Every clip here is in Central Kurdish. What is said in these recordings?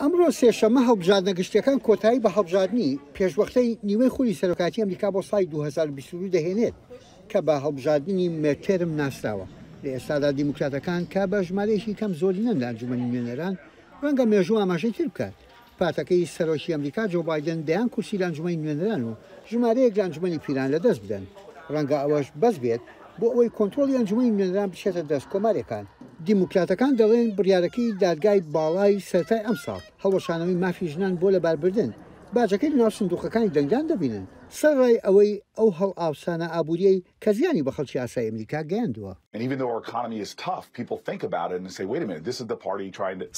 ئەمڕۆ سێشەممە هەڵبژاردنە گشتیەکان کۆتایی بە هەڵبژاردنی پێشوەختەی نیوەی خولی سەرۆکایەتی ئەمریکا بۆ ساڵی 2022 دەهێنێت کە بە هەڵبژاردنی مێدتێرم ناسراوە. لە ئێستادا دیموکراتەکان کە بە ژمارەیەکی کەم زۆرینەن لە ئەنجومەنی نوێنەران، ڕەنگە مێژوو ئاماژەی تر بکات. پارتەکەی سەرۆکی ئەمریکا جۆ بایدن دەیان کورسی لە ئەنجومەنی نوێنەران و ژمارەیەک لە ئەنجومەنی پیران لەدەست بدەن. ڕەنگە ئەوەش بەس بێت بۆ ئەوەی کۆنترۆڵی ئەنجومەنی نوێنەران بچێتە دەست کۆمارییەکان. دیموکراتەکان دەڵێن بڕیارەکەی دادگای باڵای سەرەتای ئەمساڵ، هەڵوەشانەوەی مافی ژنان بۆ لەباربردن، باجەکەی لەناو سندوقەکانی دەنگدان دەبینن، سەرەڕای ئەوەی ئەو هەڵئاوسانە ئابوورییەی کە زیانی بە خەڵکی ئاسایی ئەمریکا گەیاندووە.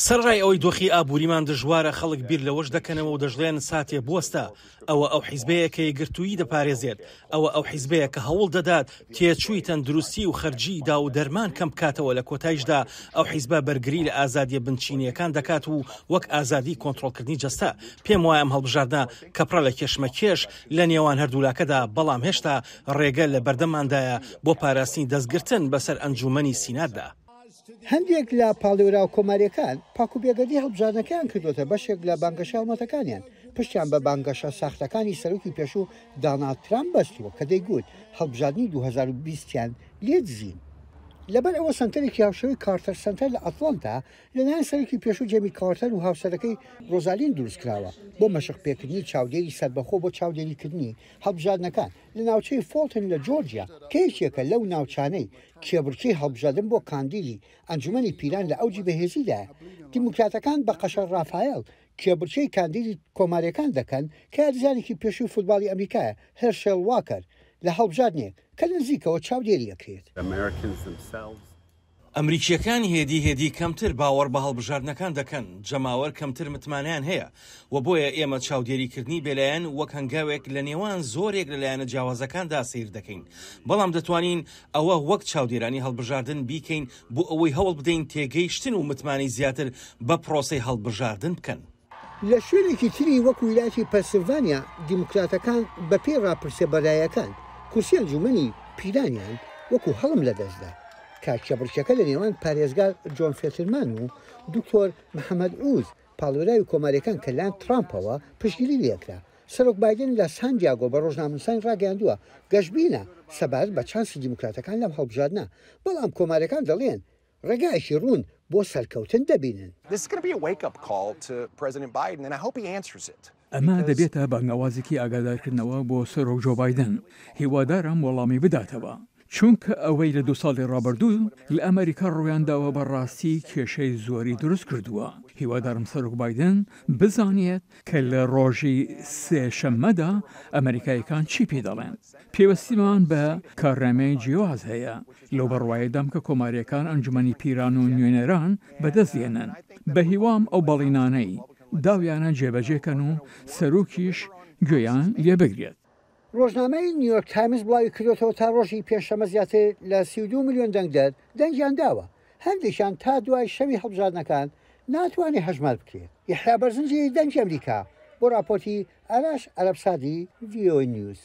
سەرەڕای ئەوەی دۆخی ئابووریمان دژوارە، خەڵک بیر لەوەش دەکەنەوە و دەشڵێن ساتێ بوەستە، ئەوە ئەو حیزبەیە کە یەکگرتوویی دەپارێزێت، ئەوە ئەو حیزبەیە کە هەوڵ دەدات تێچووی تەندروستی و خەرجیی داو و دەرمان کەم بکاتەوە، لە کۆتایشدا ئەو حیزبە بەرگری لە ئازادییە بنچینەیەکان دەکات و وەک ئازادیی کۆنترۆڵکردنی جەستە. پێم وایە ئەم هەڵبژاردنە کە پڕە لە کێشمەکێش لە نێوان هەردوولاکەدا، بەڵام هێشتا ڕێگە لە بەردەمماندایە بۆ پاراستنی دەستگرتن بەسەر ئەنجوومەنی سیناتدا. هەندێک لە پاڵێوراوە کۆمارییەکان پاکوبێگەردی هەڵبژاردنەکەیان کردووەتە بەشێک لە بانگەشەی هەڵمەتەکانیان، پشتیان بە بانگەشە ساختەکانی سەرۆکی پێشوو داناڵد ترامپ بەستووە کە دەیگوت هەڵبژاردنی 2020 یان لێ دزین. لەبەر ئەوە سەنتەرێکی هاوشێوەی کارتەر سەنتەر لە ئەتڵەنتا لەلایەن سەرۆکی پێشوو جێمی کارتەر و هاوسەرەکەی ڕۆزالین دروستکراوە بۆ مەشقپێکردنی چاودێری سەربەخۆ بۆ چاودێریکردنی هەڵبژاردنەکان لە ناوچەی فۆڵتن لە جۆرجیا کە یەکێکە لەو ناوچانەی کێبڕکێی هەڵبژاردن بۆ کاندیدی ئەنجومەنی پیران لە ئەوجی بەهێزیدایە. دیموکراتەکان بە قەشە ڕافایەل کێبڕکێی کاندیدی کۆمارییەکان دەکەن کە یاریزانێکی پێشووی فوتباڵی ئەمریکایە هێرشێڵ واکەر لە هەڵبژاردنێک کە لە نزیکەوە چاودێری ئەکرێت. ئەمریکییەکان هێدی هێدی کەمتر باوەڕ بە هەڵبژاردنەکان دەکەن، جەماوەر کەمتر متمانەیان هەیە و بۆیە ئێمە چاودێریکردنی بێلایەن وەک هەنگاوێک لە نێوان زۆرێک لە لایەنە جیاوازەکاندا سەیر دەکەین، بەڵام دەتوانین ئەوە وەک چاودێرانی هەڵبژاردن بیکەین بۆ ئەوەی هەوڵ بدەین تێگەیشتن و متمانەی زیاتر بە پرۆسەی هەڵبژاردن بکەن. لە شوێنێکی تری وەکو ویلایەتی پەنسلڤانیا، دیموکراتەکان بەپێی ڕاپرسیە بەرایەکان کورسی ئەنجومەنی پیرانیان وەکو هەڵم لەدەستدا، کە کێبڕکێکە لە نێوان پارێزگار جۆن فێترمان و دکتۆر محەمەد ئوز پاڵێوراوی کۆماریەکان کە لایەن ترامپەوە پشتگیری لێکرا. سەرۆک بایدن لە سان دیاگۆ بە ڕۆژنامەنوسانی ڕاگەیاندووە گەشبینە سەبارەت بە چانسی دیموکراتەکان لەم هەڵبژاردنە، بەڵام کۆماریەکان دەڵێن ڕێگایەکی ڕوون بۆ سەرکەوتن دەبینن. ئەمە دەبێتە بانگەوازێکی ئاگادارکردنەوە بۆ سەرۆک جۆ بایدن، هیوادارم وەڵامی بداتەوە، چونکە ئەوەی لە دوو ساڵی ڕابردوو لە ئەمەریکا ڕوویانداوە بەڕاستی کێشەی زۆری دروست کردووە، هیوادارم سەرۆک بایدن بزانێت کە لە ڕۆژی سێشەممەدا ئەمەریکاییەکان چی پێی دەڵێن. پێوستیمان بە کارنامەی جیاواز هەیە. لەو بڕوایەدام کە کۆمارییەکان ئەنجومەنی پیران و نوێنەران بەدەست دێنن. بەهیوام ئەو بەڵینانەی داویانە جێبەجێ کەن و سەرۆکیش گوێیان لێبگرێت. ڕۆژنامەی نیویۆرک تایمز بڵاویکردۆتەوە تا ڕۆژی پێنجشەممە زیاتر لە 32 ملیۆن دەنگدەر دەنگیان داوە، هەندێکیان تا دوای شەوی هەڵبژاردنەکان ناتوانێت هەژمار بکرێت. یەحیا بەرزنجی، دەنگی ئەمریکا، بۆ ڕاپۆرتی ئاراش عەرەبسادی، ڤیۆ نیوز.